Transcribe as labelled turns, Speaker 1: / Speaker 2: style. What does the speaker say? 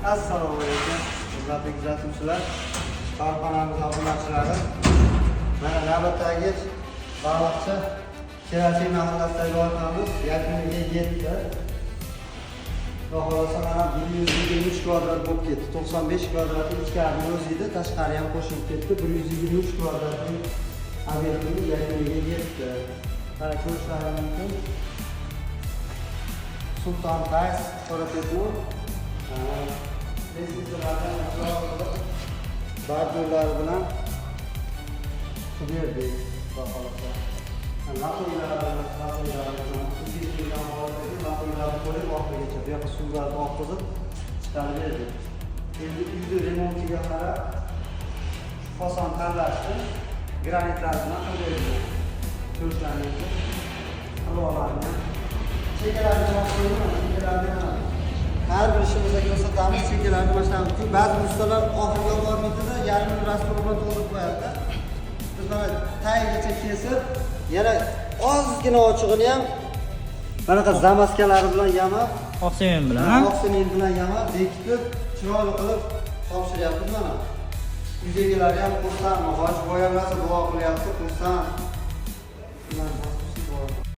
Speaker 1: Assalomu alaykum, hurmatli kuzatuvchilar, korxonamiz obunachilari. Mana navbatdagi baliqchi Kelajak mahallasidagi loyihamiz yakuniga yetdi. Xudo xohlasa, mana 123 kvadrat bo'lib ketdi. 95 kvadrati ichkarini o'zi edi, tashqari ham qo'shilib ketdi. 123 kvadratli obyektimiz yakuniga yetdi. Mana ko'rishlaringiz mumkin. Sulton Tiles парапетный лестница lardan bordyurlari bilan qilib berdik, xudo xohlasa. Latoylarni kesilgan holatdagi latoylarni qo'yib, oxirigacha bu yoqqa suvlarni oqizib chiqarib berdik. Endi uyni remontiga qarab fason tanlashdi, granitlar bilan qilib berdik. Ko'rishlaringiz mumkin. Qirg'oqlarni ham, chekkalarni ham qo'ydim, chekkalarni ham har bir ishimizda ko'rsatamiz chekkalarni. Mana shunaqa ba'zi ustalar oxiriga olib bormaydida, yarmini раствор bilan to'ldirib qo'yadida. Biz mana tagigacha kesib, yana ozgina ochig'ini ham manaqa замазка lari bilan yamab,
Speaker 2: Oq sement bilan, ha?
Speaker 1: Oq sement bilan yamab, bekitib, chiroyli qilib topshiryapmiz. Mana uy egalari ham xursand, hoji boyam rosa duo qilyapti, xursand.